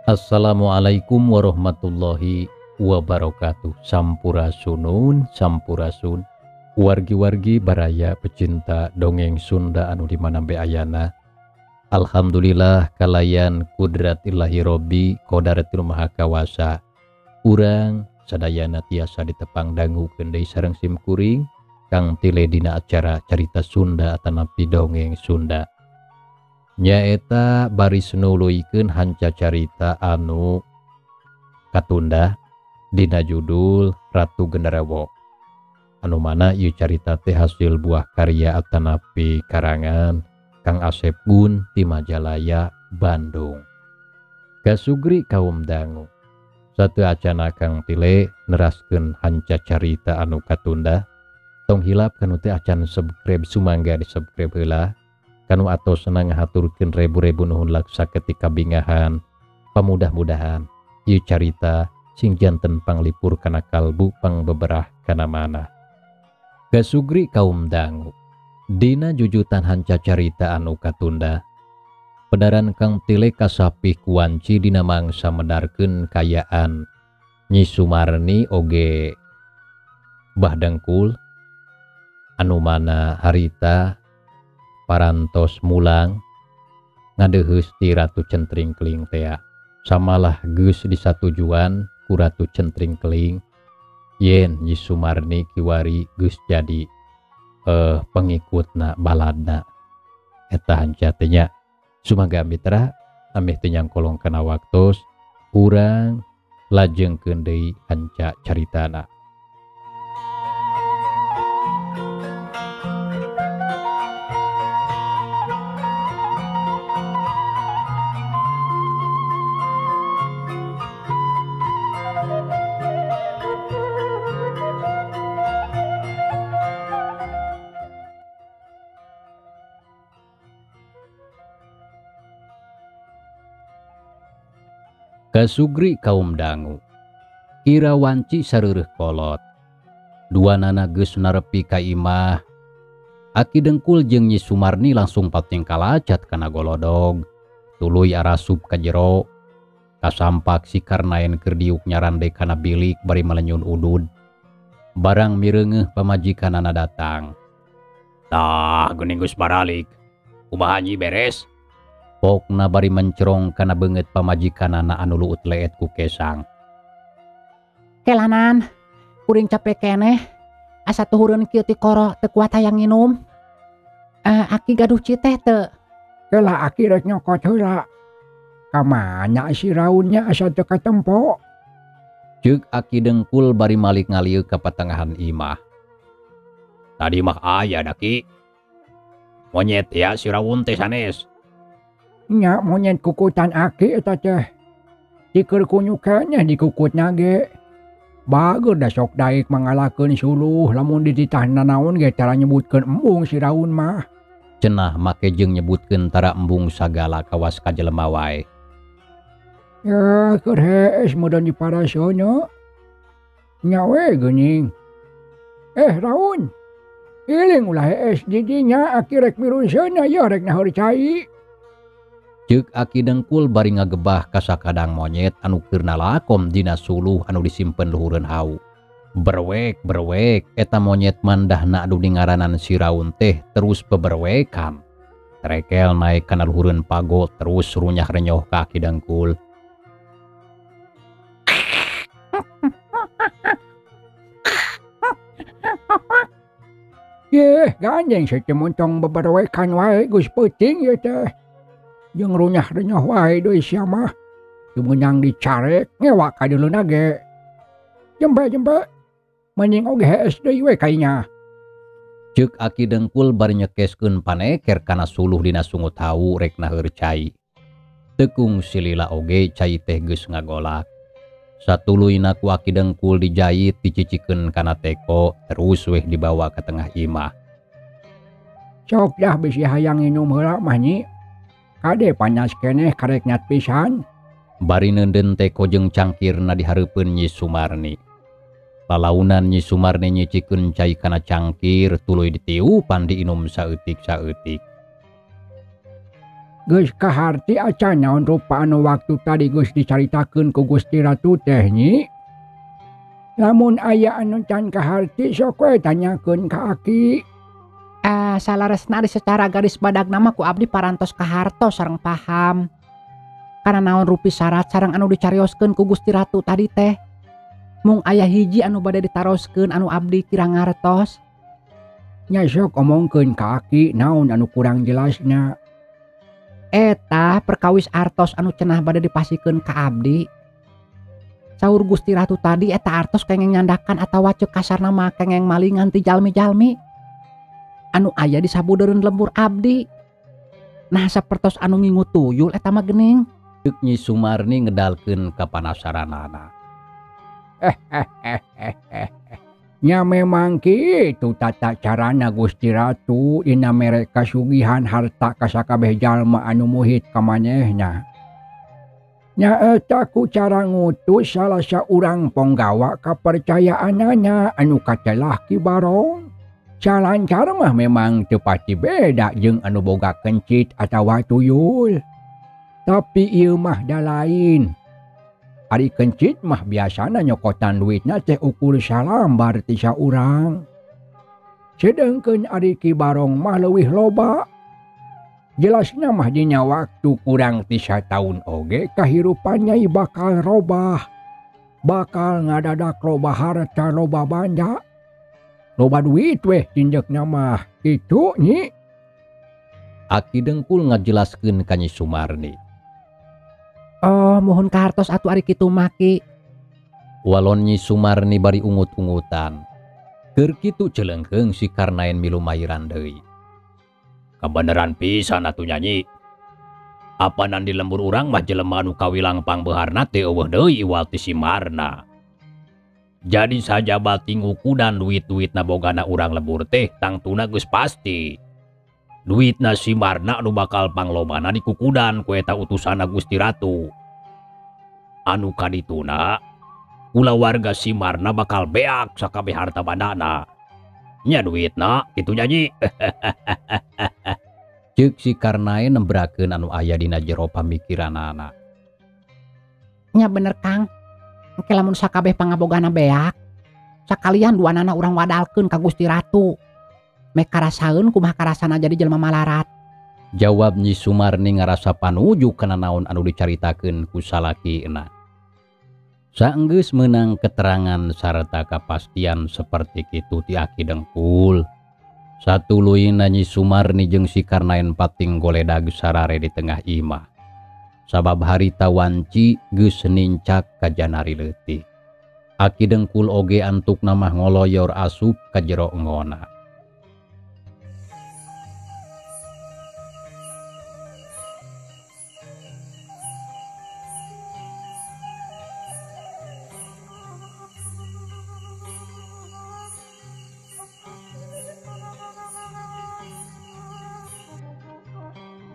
Assalamualaikum warahmatullahi wabarakatuh. Sampurasunun, sampurasun. Wargi-wargi baraya pecinta dongeng Sunda anu di mana be ayana. Alhamdulillah kalayan kudrat ilahi robbi kodaratil maha kawasa. Urang sadayana tiasa ditepang dangukeun deui sareng simkuring Kang Tile dina acara carita Sunda atanapi dongeng Sunda. Nyaeta baris nuluykeun hanca carita anu katunda dina judul Ratu Genderewo. Anu mana ieu carita teh hasil buah karya atanapi karangan Kang Asep Gun ti Majalaya, Bandung. Kasugri kaum dangu. Sateuacana Kang Tile neraskeun hanca carita anu katunda. Tong hilap kanu teh acan subscribe sumangga di subscribe heula. Kanu atos senang ngahaturkeun rebu-rebu nuhun laksa ketika bingahan. Pamudah-mudahan ieu carita sing janten panglipur kana kalbu pangbeberah kana manah. Kasugri kaum dangu. Dina jujutan hanca carita anu katunda. Pedaran Kang Tile kasapih kuanci dina mangsa medarkeun kayaan Nyi Sumarni oge Bah Dengkul anu mana harita parantos mulang ngadeuheus ti Ratu Centring Keling tea. Samalah geus disatujuan ku Ratu Centring Keling yen Nyi Sumarni kiwari geus jadi pengikutna baladna. Eta hanca teh nya. Sumangga mitra ameh teu nyangkolong kana waktos urang lajengkeun deui hanca caritana. Kasugri kaum dangu. Kira wanci sareureuh kolot. Duanana geus narepi ka imah. Aki Dengkul jeung Nyi Sumarni langsung pating kalacat kana golodog. Tuluy arasup ka jero. Kasampak si Karnaen keur diuk nyarande kana bilik bari malenyun udud. Barang mireungeuh pamajikanana datang. Tah geuning geus baralik. Kumaha Nyi beres? Pokna bari mencerong kana beungeut pamajikanana anu luut leet ku kesang. Kelanan, kuring capek keneh, asa tuhureun kieu ti koro teu kuat hayang nginum. Aki gaduh citeh teu? Kela aki rek nyokot heula. Kamana si raunnya asa teu katempo? Ceuk Aki Dengkul bari malik ngalieu ka patengahan imah. Tadi mah aya da Ki. Monyet ya si raun teh sanes. Nya monyet kukutan aki eta teh. Diker kunyukannya dikukutna ge. Bager da sok daek mangalakeun suluh lamun dititah nanaon ge tara nyebutkeun embung si raun mah. Cenah make jeung nyebutkeun tara embung sagala kawas ka jelema wae. Ya keur hees mudan diparasono. Nya we geuning. Raun. Iling ulah hees di dinya aki rek mirunseuna yeuh rek naheur cai. Ceuk Aki Dengkul bari ngagebah ka sakadang monyet anu keur nalakom dina suluh anu disimpen luhureun hau. Berwek berwek eta monyet mandahna anu dingaranan si raun teh terus beberwekan. Trekel naik kana luhureun pago terus runyah renyoh ka Aki Dengkul. Yeh, ganjeng si montong beberwekan wae geus peuting ieu teh. Jeung runyah renyoh wae deui sia mah. Teu meunang dicarek ngewa ka duluna ge. Jempe-jempe mending oge hees deui we kainya. Ceuk Aki Dengkul bari nyekeskeun paneker kana suluh dina sungut hau rek naheur cai. Tekung silila oge cai teh geus ngagolak. Satuluyna ku Aki Dengkul dijait dicicikeun kana teko terus weh dibawa ka tengah imah. Sok dah bisi hayang nginum heula mah Nyi. Kade panas keneh karek nyat pisan. Bari neunden teko jeung cangkirna di hareupeun Nyi Sumarni. Lalaunan Nyi Sumarni nyicikeun cai kana cangkir tuluy ditiupan diinum saeutik-saeutik. Geus kaharti acan naon rupa anu waktu tadi geus dicaritakeun ku Gusti Ratu teh Nyi. Lamun aya anu can kaharti sok we tanyakeun ka aki. Salaresna ari secara garis badagna mah ku abdi parantos kahartos sareng paham. Kana naon rupi syarat sareng anu dicarioskeun ku Gusti Ratu tadi teh. Mung aya hiji anu bade ditaroskeun anu abdi kirang ngartos. Nya sok omongkeun ka aki naon anu kurang jelasna. Eta perkawis artos anu cenah bade dipasikeun ka abdi. Saur Gusti Ratu tadi eta artos kengeng nyandakan atawa ceuk kasarna mah kengeng malingan ti jalmi-jalmi anu aya di sabudeureun lembur abdi. Nah sapertos anu ngingu tuyul eta mah geuning. Ceuk Nyi Sumarni ngedalkeun kapanasaranana. Nya memang kitu tata carana Gusti Ratu dina mere kasugihan harta ka sakabeh jalma anu muhit ka manehna. Nya eta ku cara ngutus salah saurang ponggawa kapercayaanana anu katelah Ki Barong. Calancar mah memang teu pati beda jeung anu boga kencit atawa tuyul. Tapi ieu mah da lain. Ari kencit mah biasana nyokotan duitna teh ukur salambar ti saurang. Sedengkeun ari Ki Barong mah leuwih loba. Jelasna mah dina waktu kurang ti sataun oge kahirupan Nyai bakal robah. Bakal ngadadak loba harta loba banda. Loba duit weh tinjekna mah kitu Nyi. Aki Dengkul ngajelaskeun ka Nyi Sumarni. Oh, mohon kahartos atuh ari kitu mah Ki. Walon Nyi Sumarni bari ungut-ungutan. Keur kitu celeungkeung si Karnaen milu mayiran deui. Kabeneran pisan atuh Nyi. Apanan di lembur urang mah jelema anu kawilang pangbeharna teh eueuh deui iwal ti si Marna. Jadi sajaba tingukudan duit-duitna bogana urang lembur teh tangtuna geus pasti. Duitna si Marna anu bakal panglobana dikukudan ku eta utusanna Gusti Ratu. Anu kadituna kulawarga si Marna bakal beak sakabeh harta bandana. Nya duitna kitu Nyi. Ceuk si Karnaen nembrakeun anu aya dina jero pamikiranana. Nya bener Kang. Engke lamun sakabeh pangabogana beak, sakalian duanana urang wadalkeun ka Gusti Ratu. Mek karasaeun kumaha karasana jadi jelema malarat. Jawab Nyi Sumarni ngarasa panuju kana naon anu dicaritakeun ku salakina. Saenggeus meunang keterangan sarta kapastian seperti kitu ti Aki Dengkul. Satuluyna Nyi Sumarni jeung si Karnaen pating goledag sarare di tengah imah. Sabab harita wanci geus nincak ka janari leutik. Aki Dengkul oge antukna mah ngoloyor asup ka jero ngona.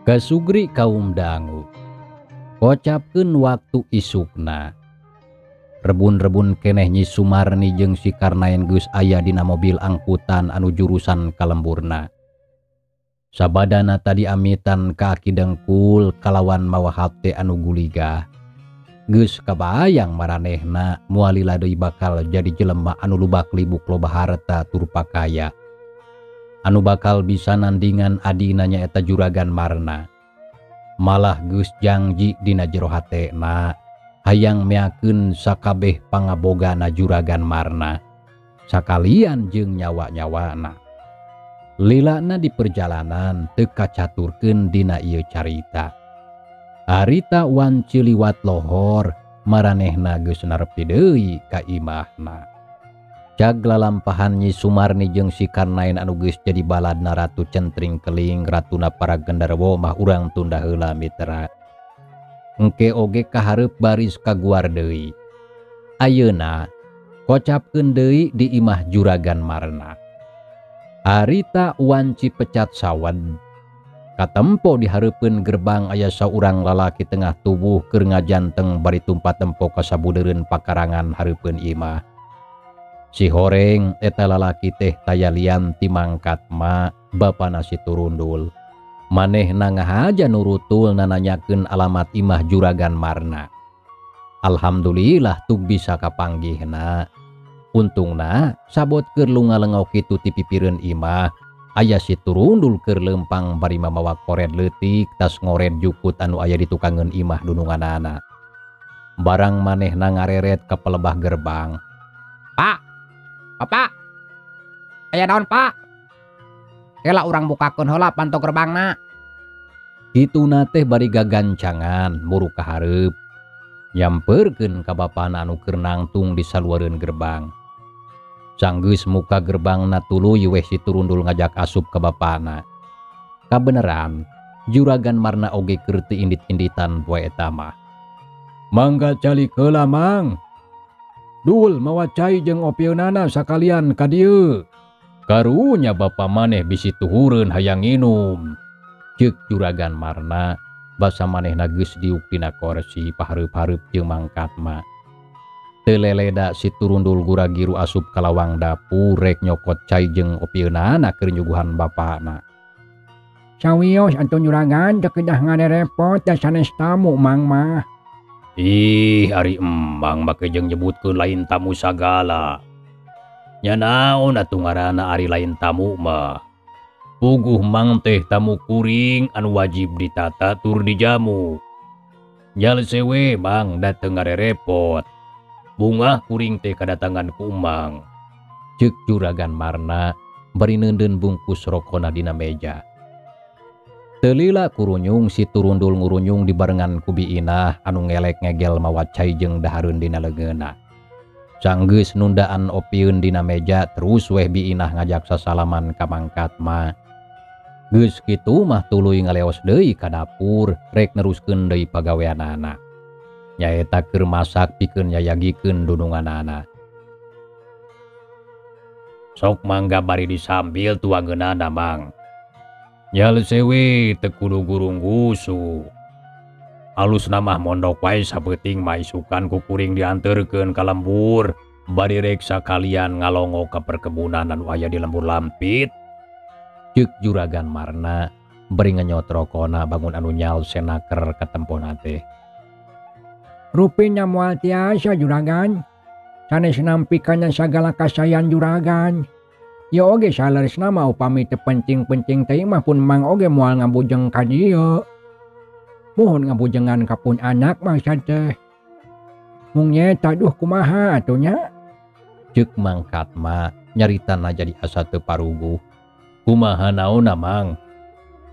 Kasugri kaum dangu kocapkeun waktu isukna. Rebun-rebun keneh Nyi Sumarni jeung si Karnaen geus aya dina mobil angkutan anu jurusan ka lemburna. Sabadana tadi amitan ka Aki Dengkul kalawan mawa hate anu guligah. Geus kabayang maranehna moal lila deui bakal jadi jelema anu lubak libuk loba harta tur pakaya. Anu bakal bisa nandingan adina nyaeta Juragan Marna. Malah geus jangji dina jero hatena hayang meakeun sakabeh pangabogana Juragan Marna sakalian jeung nyawa-nyawana. Lilana di perjalanan teu kacaturkeun dina ieu carita. Harita wanci liwat lohor maranehna geus narepi deui ka imahna. Cag lalampahan Nyi Sumarni jeung si Karnaen anu geus jadi baladna Ratu Centring Keling ratuna para gendarwo mah urang tunda heula mitra. Engke oge kahareup baris kaguar deui. Ayeuna kocapkeun deui di imah Juragan Marna. Harita wanci pecat sawad. Katempo dihareupeun gerbang aya saurang lalaki tengah tubuh keur ngajanteng bari tumpat tempo ka sabudeureun pakarangan hareupeun imah. Si horeng eta lalaki teh taya lian ti mangkat ma bapana si Turundul. Manehna ngahaja nurutul nananyakeun alamat imah Juragan Marna. Alhamdulillah tug bisa kapanggihna. Untungna sabot keur lunga-lengok kitu ti pipireun imah aya si Turundul keur lempang bari mamawa kored leutik tas ngored jukut anu aya di tukangeun imah dununganana. Barang manehna ngareret ka pelebah gerbang. Pak, Bapak, aya naon Pak? Kela urang bukakeun heula panto gerbangna. Kituna teh bari gagancangan muru ka hareup. Nyamperkeun ka bapana anu keur nangtung di saluareun gerbang. Sanggeus muka gerbangna tuluy weh si Turundul ngajak asup ka bapana. Kabeneran, Juragan Marna oge keur teu indit-inditan poe eta mah. Mangga calik heula Mang. Dul mawa cai jeung opieunana sakalian ka dieu. Karunya bapa maneh bisi tuhureun hayang nginum. Ceuk Juragan Marna basa manehna geus diuk dina korsi pahareup-hareup jeung mangkatma. Teu leleda si Turundul gura-giru asup ka lawang dapur rek nyokot cai jeung opieunana keur nyuguhan bapana. Sawios atuh juragan teu kedah ngarerepot da sanes tamu Mang mah. Ih, ari emang make jeung nyebutkeun lain tamu sagala. Nya naon atuh ngaranna ari lain tamu mah. Puguh Mang teh tamu kuring anu wajib ditata tur dijamu. Nyalse we Mang da teu ngarerepot. Bungah kuring teh kadatangan ku Mang. Ceuk Juragan Marna bari neundeun bungkus rokona dina meja. Teu lila kurunyung si Turundul ngurunyung dibarengan ku Bi Inah anu ngelek ngegel mawa cai jeung dahareun dina leungeunna. Sanggeus nundaan opieun dina meja terus weh Bi Inah ngajak sasalaman ka mangkatma. Geus kitu mah tuluy ngaleos deui ka dapur rek neruskeun deui pagaweanana. Nyaeta keur masak pikeun nyayagikeun dununganana. Sok mangga bari disambil tuangeunana Mang. Nyalse we teu kudu gurunggusu. Alusna mah mondok wae sapeuting mah isukan ku kuring dianterkeun ka lembur bari rek sakalian ngalongo ka perkebunan anu aya di lembur Lampit. Ceuk Juragan Marna bari ngenyot rokona bangun anu nyalse naker katempona teh. Rupina moal tiasa juragan. Sanes nampikana sagala kasayan juragan. Ya oge saleresna mah upami teu penting-penting teh mah pun Mang oge moal ngabujeng ka dieu. Muhun ngabujengan ka pun anak mah teh. Mung nyeta duh kumaha atuh nya? Ceuk Mang Katma nyaritana jadi asa teu paruguh. Kumaha naonna Mang?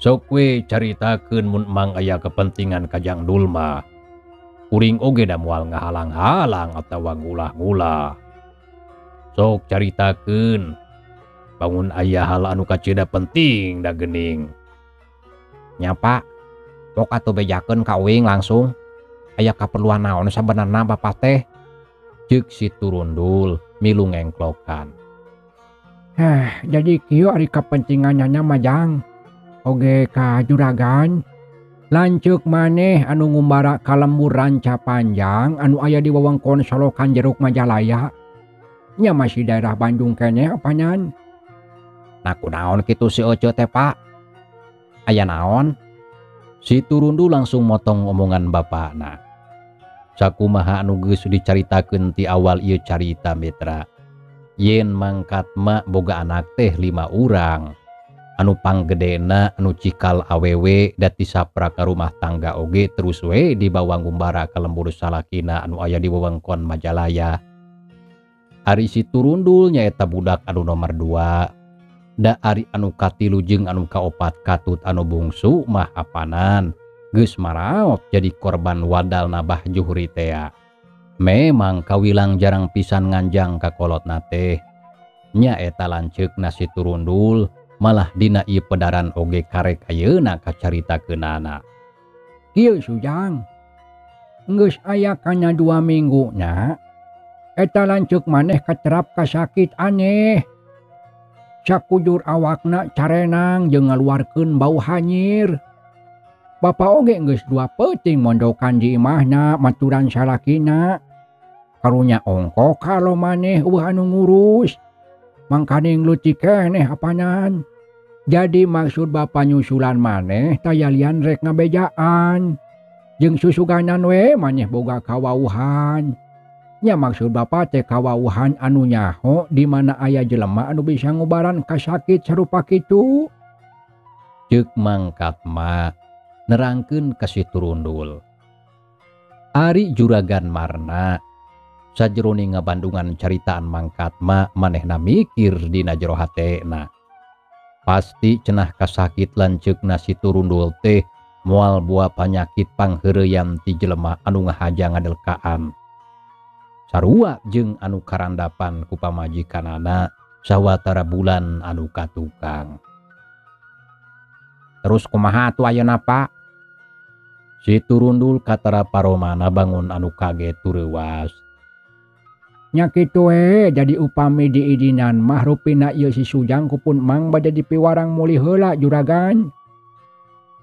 Sok we caritakeun mun Mang aya kepentingan ka Jang Dul mah. Kuring oge da moal ngahalang-halang atawa ngulah-ngulah. Sok caritakeun. Bangun aya hal anu kacida penting da geuning. Nya Pak, pok atuh bejakeun ka uing langsung. Aya kaperluan naon sabenerna Bapak teh? Ceuk si Turundul milu ngengklokan. Heh, jadi kieu ari kepentingannya mah Jang. Oge ka juragan. Lanceuk maneh anu ngumbara ka lembur Ranca Panjang anu aya di wewengkon Solokan Jeruk Majalaya. Nya masih daerah Bandung keneh apanan. Nah kunaon kitu si Oce teh Pak? Aya naon? Si Turundul langsung motong omongan bapakna. Sakumaha anu geus dicaritakeun ti awal ieu carita mitra. Yen mangkatma boga anak teh 5 urang. Anu panggedena anu cikal awewe dati sapra ka rumah tangga oge terus we dibawa ngumbara ka lembur salakina anu aya di wewengkon Majalaya. Ari si Turundul nyaeta budak anu nomor 2. Da ari anu katilu jeung anu kaopat katut anu bungsu mah apanan geus maraot jadi korban wadal nabah Juhri tea. Memang kawilang jarang pisan nganjang ka kolotna teh. Nyaeta lanceukna si Turundul malah dina ieu pedaran oge karek ayeuna kacaritakeunana. Kieu Sujang, geus aya kana 2 minggu nya eta lanceuk maneh katerap kasakit aneh. Sakujur awakna carenang jeung ngaluarkeun bau hanyir. Bapa oge geus 2 peuting mondokan di imahna maturan salakina. Karunya ongko kalau maneh eueuh anu ngurus. Mangkaning leutik keneh apanan. Jadi maksud bapa nyusulan maneh tayalian rek ngabejaan. Jeung susuganan we maneh boga kawauhan. Nya maksud bapa teh kawauhan anu nyaho di mana aya jelema anu bisa ngubaran kasakit sarupa kitu. Ceuk Mang Katma nerangkeun ka si Turundul. Ari Juragan Marna sajroning ngabandungan caritaan Mang Katma manehna mikir dina jero hatena. Pasti cenah kasakit lanceukna si Turundul teh moal buah panyakit pangheureuyan ti jelema anu ngahaja ngadelkaan. Sarua jeung anu karandapan ku pamajikanana sawatara bulan anu katukang. Terus kumaha atuh ayeuna Pak? Si Turundul katara paromana bangun anu kaget tureuwas. Nya kitu we jadi upami diidinan mah rupina ieu si Sujang kupun Mang bade dipiwarang mulih heula juragan.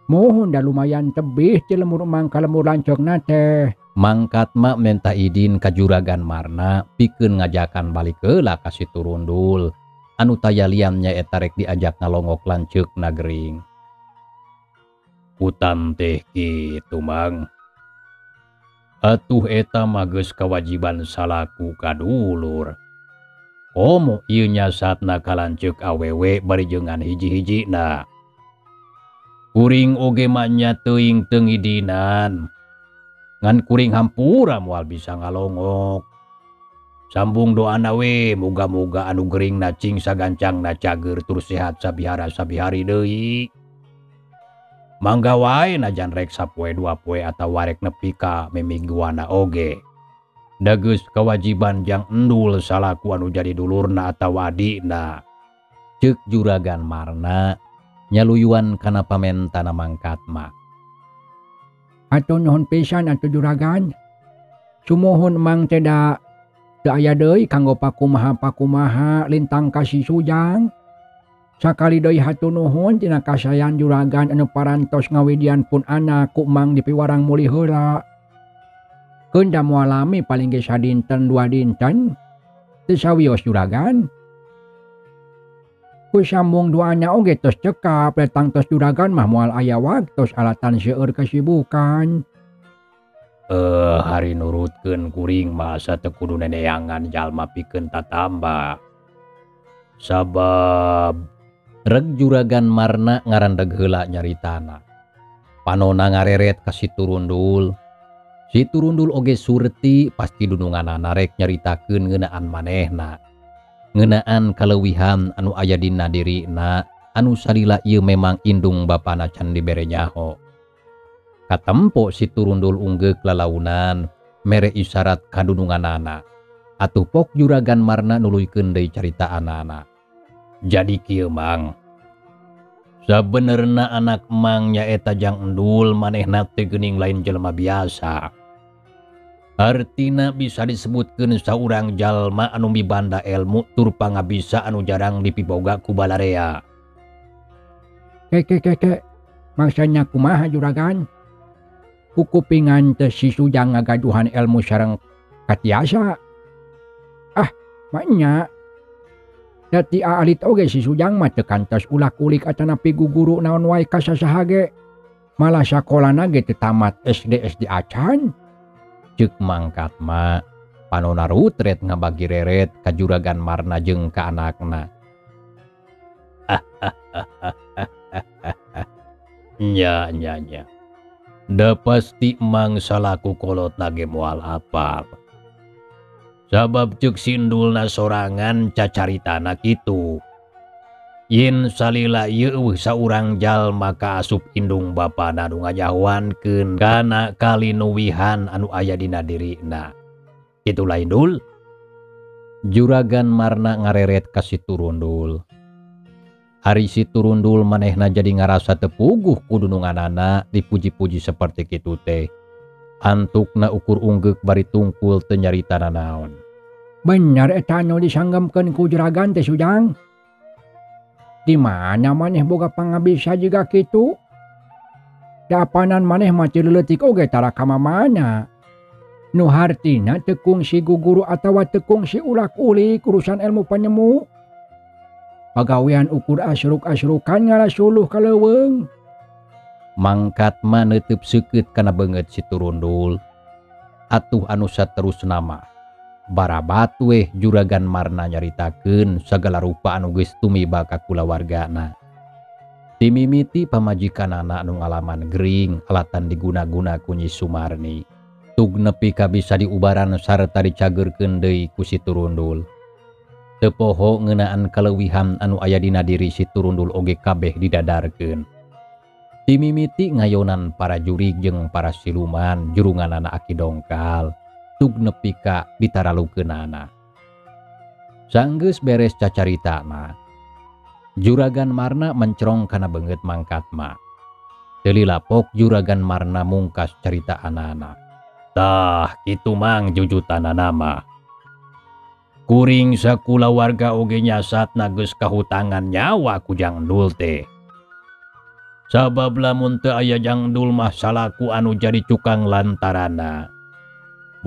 Muhun da lumayan tebih ti lemur Mang ka lemur lanceukna teh. Mang Katma minta idin ka Juragan Marna pikeun ngajakan balik heula ka si Turundul anu tayalian nyaeta rek diajak ngalongok lanceukna gering. Utan teh kitu Mang. Atuh eta mah geus kawajiban salaku kadulur. Komo ieu nyasatna ka lanceuk awewe bari jeung hiji-hijina. Kuring oge mah nya teuing teu ngidinan. Ngan kuring hampura moal bisa ngalongok. Sambung doana we muga-muga anu geuringna cing sagancangna cager tur sehat sabihara sabihari deui. Mangga wae najan rek sapoe dua poe atawa rek nepi ka mimingguana oge. Da geus kawajiban jang endul salaku anu jadi dulurna atawa adina. Ceuk Juragan Marna nyaluyuan kana pamentana Mang Katma. Atuh nuhun pisan atuh juragan. Sumuhun Mang teh da teu aya deui kanggo pakumaha-pakumaha lintang ka si Sujang. Sakali deui hatur nuhun tina kasayan juragan anu parantos ngawidian pun anak ku Mang dipiwarang mulih heula. Keun da moal lami paling ge sadinten dua dinten teu sawios juragan. Ku sambung doana oge tos cekap letang tos juragan mah moal aya waktos alatan seueur kesibukan. Hari nurutkeun kuring mah asa teu kudu neneangan jalma pikeun tatamba. Sabab reg Juragan Marna ngarandeg heula nyaritana. Panona ngareret ka si Turundul. Si Turundul oge surti pasti dununganana rek nyaritakeun ngeunaan manehna. Ngeunaan kaleuwihan anu aya dina dirina anu salila ieu memang indung bapana can dibere nyaho. Katempo si Turundul unggeuk lalaunan mere isyarat kadununganana. Atuh pok Juragan Marna nuluykeun deui caritaanana. Jadi kieu Mang. Sabenerna anak Mang nyaeta jang endul manehna teh geuning lain jelema biasa. Artina bisa disebutkeun saurang jalma anu mibanda ilmu tur pangabisa anu jarang dipiboga ku balarea. Ke ke ke maksudnya kumaha juragan? Kukupingan teh si Sujang ngagaduhan ilmu sareng katiasa. Ah, maknya dati aalit oge si Sujang mah teu kantos ulak-ulik atanapi guguru naon wae ka sasaha ge. Malah sakolana ge teu tamat SD SD acan. Ceuk Mang Katma panona rutret ngabagi reret ka Juragan Marna jeung ka anakna. Nya nya nya. Da pasti Mang salaku kolotna ge moal apal. Sabab ceuk sindulna sorangan cacaritana kitu. Yen salila ieu eueuh saurang jalma kaasup indung bapana nu ngajahoankeun kana kalinuwihan anu aya dina dirina. Kitu lain Dul. Juragan Marna ngareret ka si Turundul. Ari si Turundul manehna jadi ngarasa teu puguh ku dununganana dipuji-puji seperti kitu teh. Antukna ukur unggeuk bari tungkul teu nyarita nanaon. Bener eta anu disanggemkeun ku juragan teh Sujang. Di mana maneh boga pangabisa jiga kitu? Dapanan maneh mah ti leutik oge tara ka mamana. Nu hartina teu kungsi guguru atawa teu kungsi ulak-ulik urusan ilmu panemu. Pagawean ukur asruk-asrukan ngarasuluh ka leuweung. Mangkat mah neuteub seukeut kana beungeut si Turundul. Atuh anu saterusna mah barabat weh Juragan Marna nyaritakeun sagala rupa anu geus tumiba ka kulawargana. Timimiti pamajikanana anu ngalaman gering alatan diguna-guna ku Nyi Sumarni. Tug nepi ka bisa diubaran sarta dicageurkeun deui ku si Turundul. Teu poho ngeunaan kaleuwihan anu aya dina diri si Turundul oge kabeh didadarkeun. Timimiti ngayonan para jurig jeung para siluman jurunganana Aki Dongkal. Tug nepi ka ditaralukeunana. Sanggeus beres cacaritana, Juragan Marna mencrong kana beungeut Mangkatma. Teu lilapok Juragan Marna mungkas carita anana. Tah kitu mang jujutanana mah. Kuring sakulawarga oge nyasatna geus kahutangan nyawa ku Jangdul teh. Sabab lamun teu aya Jangdul mah salaku anu jadi cukang lantarana.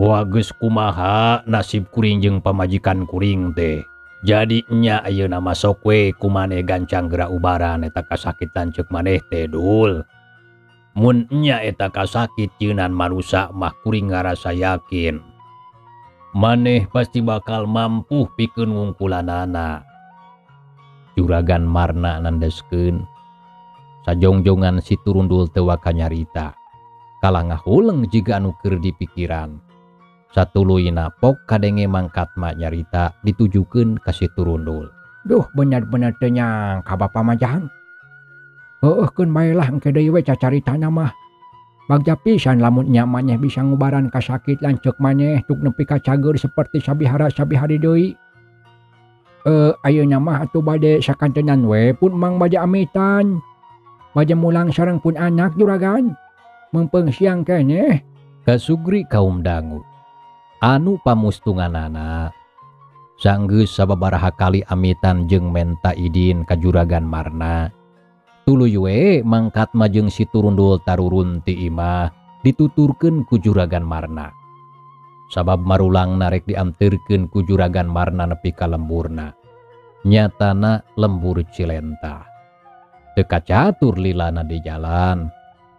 Boa geus kumaha nasib kuring jeung pamajikan kuring teh. Jadi nya ayeuna mah sok we kumaneh gancang geura ubaran eta kasakitan ceuk maneh teh Dul. Mun nya eta kasakit jeunan manusa mah kuring ngarasa yakin maneh pasti bakal mampu pikeun ngungkulanana. Juragan Marna nandeskeun. Sajongjongan si Turundul teu waka nyarita. Kalah ngahuleng jiga anu keur dipikiran. Satuluyna pok kadenge Mangkatma nyarita ditujukeun ka si Turundul. Duh bener-bener teu nyangka bapa mah Jang. Heueuh keun bae lah engke deui we cacaritana mah. Bagja pisan lamun nya maneh bisa ngubaran kasakit lanceuk maneh tuk nepi ka cager seperti sabihara-sabihari deui. Ayeuna mah atuh bade sakantenan we pun mang bade amitan. Bade mulang sareng pun anak juragan. Meungpeung siang keneh. Kasugri kaum dangu. Anu pamustunganana sanggeus sababaraha kali amitan jeung menta idin ka Juragan Marna. Tuluy we Mangkatma jeung si Turundul tarurun ti imah dituturkeun ku Juragan Marna. Sabab marulang narek dianterkeun ku Juragan Marna nepi ka lemburna. Nyatana lembur Cilenta. Teu kacatur lilana di jalan.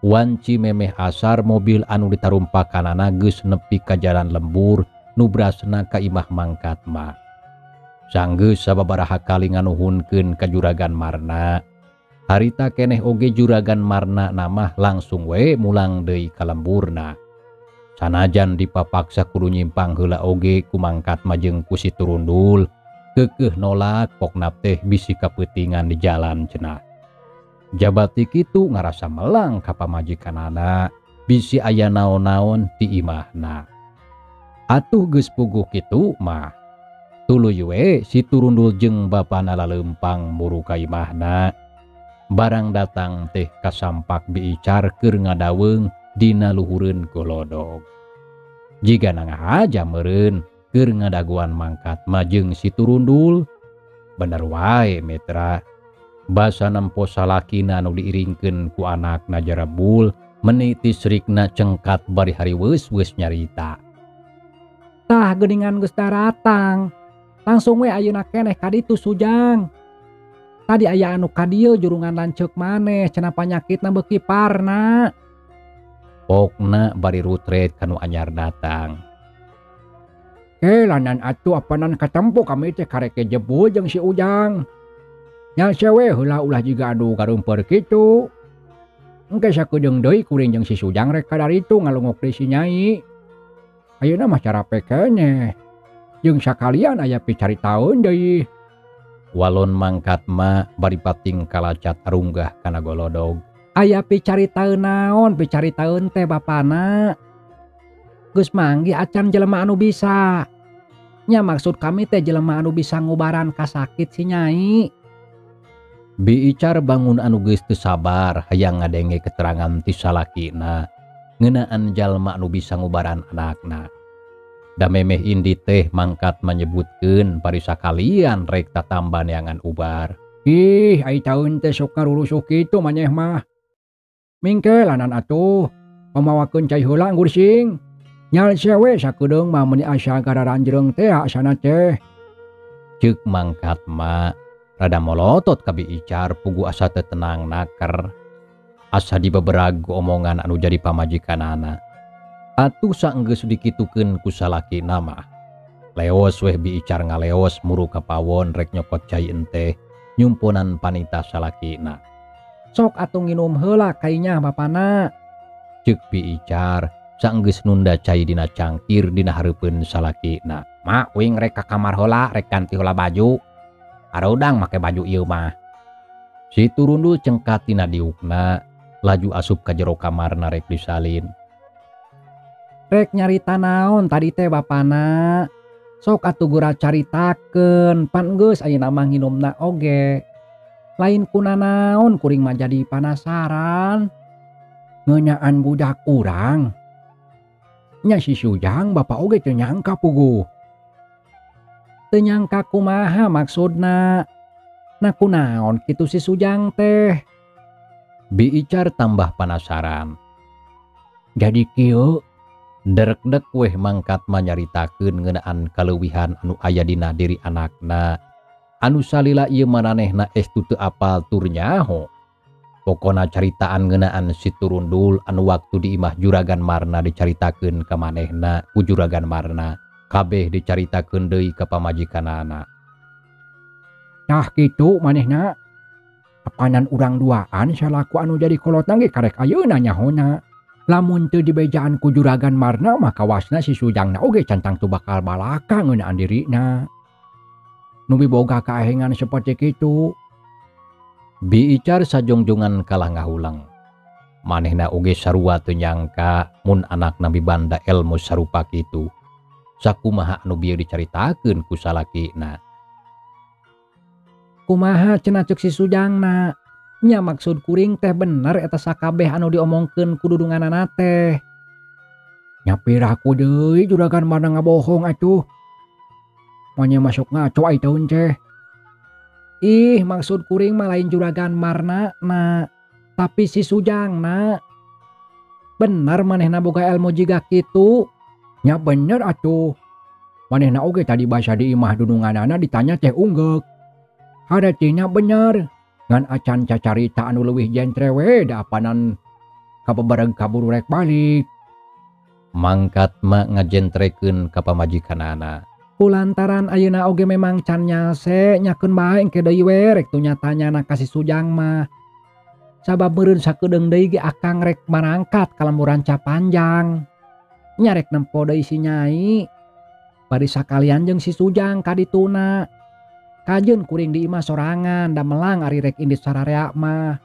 Wanci memeh asar mobil anu ditarumpakanana geus nepi ka jalan lembur nu brasna ka imah Mangkatma. Sanggeus sababaraha kali nganuhunkeun ka Juragan Marna. Harita keneh oge Juragan Marna namah langsung we mulang deui ka lemburna. Sanajan dipapaksa kudu nyimpang heula oge ku Mangkatma jeung ku si Turundul, keukeuh nolak pokna teh bisi kapeutingan di jalan cenah. Jabati kitu ngarasa melang ka pamajikanana, bisi aya naon-naon di imahna. Atuh geus puguh kitu mah. Tuluy we si Turundul jeung bapana laleumpang muru ka imahna. Barang datang teh kasampak biicar keur ngadaweung dina luhureun golodog. Jiga nangahaja meureun keur ngadaguan Mangkatma jeung si Turundul. Bener wae mitra. Basa nempo salakina anu diiringkeun ku anakna Jarebul meniti srikna cengkat bari hariweus-weus nyarita. Tah geuningan geus daratang. Langsung we ayeuna keneh ka ditu Sujang. Tadi aya anu ka dieu jurungan lanceuk maneh cenah panyakitna beuki parna. Pokna bari rutret kanu anyar datang. Lanan atuh apanan katempo kami teh kareke jebul jeung si Ujang. Nya sewe heula ulah jiga anu gareumpeur kitu. Engke sakedeung deui kuring jeung si Sujang rek kadaritu ngalungok deui si Nyai. Ayeuna mah carape keneh. Jeung sakalian aya picaritaeun deui. Walon Mangkatma bari pating kalacat arunggah kana golodog. Aya picaritaeun naon picaritaeun teh bapana. Geus manggih acan jelema anu bisa. Nya maksud kami teh jelema anu bisa ngubaran kasakit si Nyai. Biicar bangun anu geus teu sabar hayang ngadenge keterangan ti salakina ngeunaan jalma anu bisa ngubaran anakna. Da memeh indi teh Mangkat menyebutkeun bari sakalian rek tatamba neangan ubar. Ih, ai taun teh sok ngarurusuh kitu maneh mah. Mingkelanan atuh, pamawakeun cai heula anggur sing. Nyal sewe sakedeung mah meuni asa gararanjreung teh asana teh. Ceuk Mangkatma Rada molotot ka Bi Icar pugu asa teu tenang naker. Asa dibeberag ku omongan anu jadi pamajikanana. Atuh saenggeus dikitukeun ku salakina mah. Leos weh Bi Icar ngaleos muru ka pawon rek nyokot cai enteh nyumponan panita salakina. Sok atuh nginum heula kainya bapana. Ceuk Bi Icar saenggeus nunda cai dina cangkir dina hareupeun salakina. Mak uing rek ka kamar heula rek ganti heula baju. Arudang make baju ieu mah. Si Turundul cengkat tina diukna laju asup ka jero kamarna rek disalin. Rek nyarita naon tadi teh bapana? Sok atuh gura caritakeun pan geus ayeuna mah nginumna oge. Lain kunanaon kuring mah jadi panasaran. Ngeunaan budak urang. Nya si Sujang bapak oge teu nyangka puguh. Teu nyangka kumaha maksudna? Nah kunaon kitu si Sujang teh? Bi Icar tambah panasaran. Jadi kieu Derek-dek weh mangkat manyaritakeun ngeunaan kaleuwihan anu aya dina diri anakna. Anu salila ieu mananehna estu teu apal tur nyaho. Pokona caritaan ngeunaan si Turundul anu waktu di imah Juragan Marna dicaritakeun ka manehna ku Juragan Marna. Kabeh dicaritakeun deui ka pamajikanana. Tah kitu manehna. Apanan urang duaan salaku anu jadi kolotna ge karek ayeuna nyahona. Lamun teu dibejaan ku Juragan Marna mah kawasna si Sujangna oge can tangtu bakal balaka ngeunaan dirina. Nu miboga kaehengan saperti kitu. Bi Icar sajongjongan kalah ngahulang. Manehna oge sarua teu nyangka mun anakna mibanda elmu sarupa kitu. Sakumaha anu bieu dicaritakeun ku salakina. Kumaha cenah ceuk si Sujangna? Nya maksud kuring teh bener eta sakabeh anu diomongkeun ku dudunganana teh. Nya piraku deui Juragan Marna ngabohong atuh. Manya masuk ngaco ai taun teh. Ih, maksud kuring mah lain Juragan Marna na, tapi si Sujangna. Bener manehna boga ilmu jiga kitu. Nya bener atuh. Manehna oge tadi basa di imah dudunganana ditanya teh unggeuk. Haratina bener. Ngan acan cacarita anu leuwih jentre we da apanan kabebereg kaburu rek balik. Mangkat mah ngajentrekeun ka pamajikanana. Kulantaran ayeuna oge memang can nyalse nyakeun bae engke deui we rek tunyatanyana ka si Sujang mah. Sabab meureun sakedeung deui ge akang rek marangkat ka lembur Ranca Panjang. Nya rek nempo deui si Nyai. Bari sakalian jeung si Sujang ka dituna. Kajeun kuring di imah sorangan da melang ari rek indit sararea mah.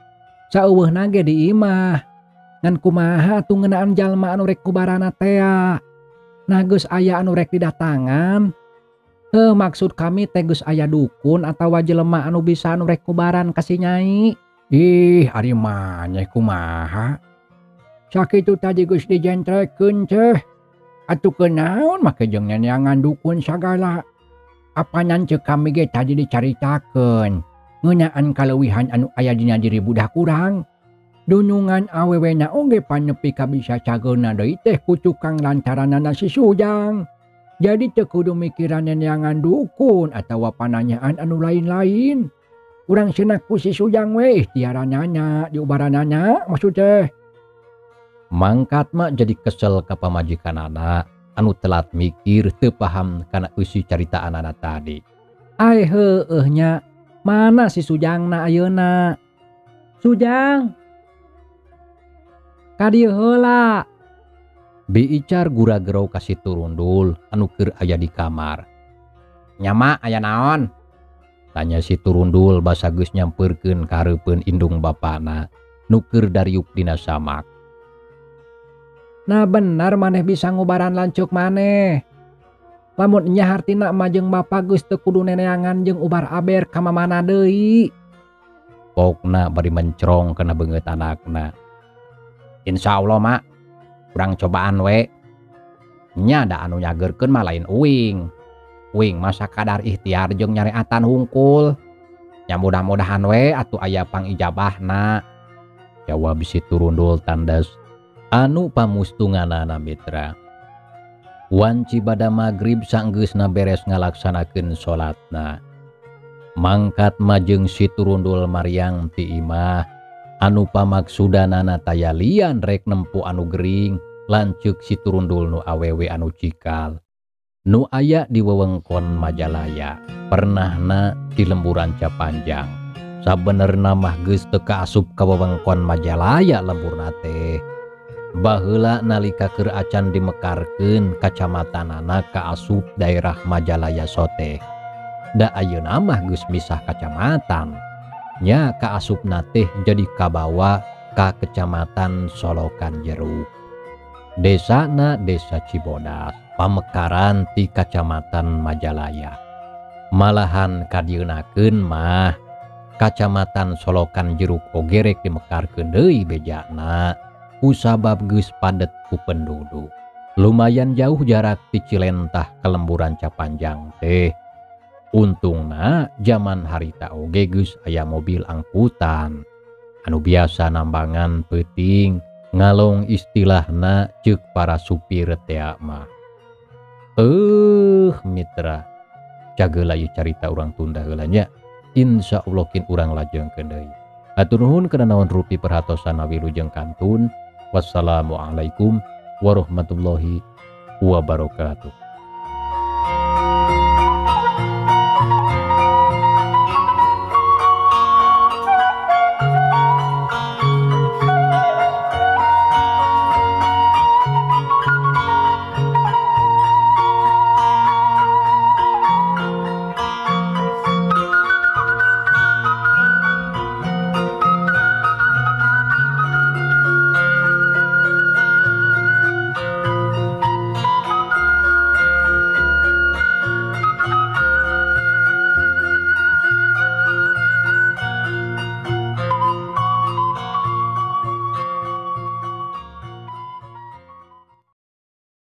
Saeuweuhna ge di imah. Ngan kumaha atuh ngeunaan jalma anu rek kubarana tea. Nah geus aya anu rek didatangan. Heuh maksud kami teh geus aya dukun atawa jelema anu bisa anu rek kubaran ka si Nyai. Ih ari maneh kumaha? Sakitu tadi geus dijentrekeun teh. Atuh kunaon make jeung neneangan dukun sagala. Apanan ceuk kami ge tadi dicaritakeun ngeunaan kaleuwihan anu aya dina diri budak urang. Dunungan awewena oge panepi ka bisa cageuna deui teh ku tukang lantaranana si Sujang. Jadi teu kudu mikiran neneangan dukun atawa pananyaan anu lain-lain. Urang cenah ku si Sujang we ikhtiaranana diubaranana maksud teh. Mangkat mah jadi kesel ka pamajikanana anu telat mikir teu paham kana eusi caritaanana tadi. Ai heueuh nya, mana si Sujangna ayeuna? Sujang. Ka dieu heula. Bi Icar gura-gerau ka si Turundul anu keur aya di kamar. Nya ma aya naon? Tanya si Turundul basa geus nyampeurkeun ka hareupeun indung bapana nu keur dariuk dina samak. Nah bener maneh bisa ngubaran lanceuk maneh. Lamun nya hartina mah jeung bapa geus teu kudu neneangan jeung ubar aber ka mamana deui. Pokna bari mencrong kana beungeut anakna. Insyaallah mak, urang cobaan we. Nya da anu nyageurkeun mah lain uing. Uing mah sakadar ikhtiar jeung nyareatan hungkul. Nya mudah-mudahan we atuh aya pangijabahna. Jawab si Turundul tandas anu pamustunganana mitra. Wanci bada magrib sanggeusna beres ngalaksanakeun salatna. Mangkat majeng Si Turundul mariang ti imah anu pamaksudanana taya lian rek nempo anu gering lanceuk Si Turundul nu awewe anu cikal nu aya di wewengkon Majalaya pernahna di lembur Rancapanjang. Sabenerna mah geus teu kaasup ka wewengkon Majalaya lemburna teh. Baheula nalika keur acan dimekarkeun kacamatanana kaasup daerah Majalaya sote. Da ayeuna mah geus misah kacamatan. Nya kaasupna teh jadi kabawa ka Kecamatan Solokan Jeruk. Desana Desa Cibodas, pamekaran ti Kacamatan Majalaya. Malahan kadieunakeun mah Kacamatan Solokan Jeruk oge rek dimekarkeun deui bejana kusabab geus padet ku penduduk. Lumayan jauh jarak ti Cilentah ka lembur Rancapanjang teh. Untungna zaman harita oge geus aya mobil angkutan anu biasa nambangan peuting ngalong istilahna ceuk para supir tea mah. Mitra, cageula ieu carita urang tunda heula nya. Insya Allah kin urang lajengkeun deui. Hatur nuhun kana naon rupi perhatosan wilujeng kantun. Wassalamualaikum warahmatullahi wabarakatuh.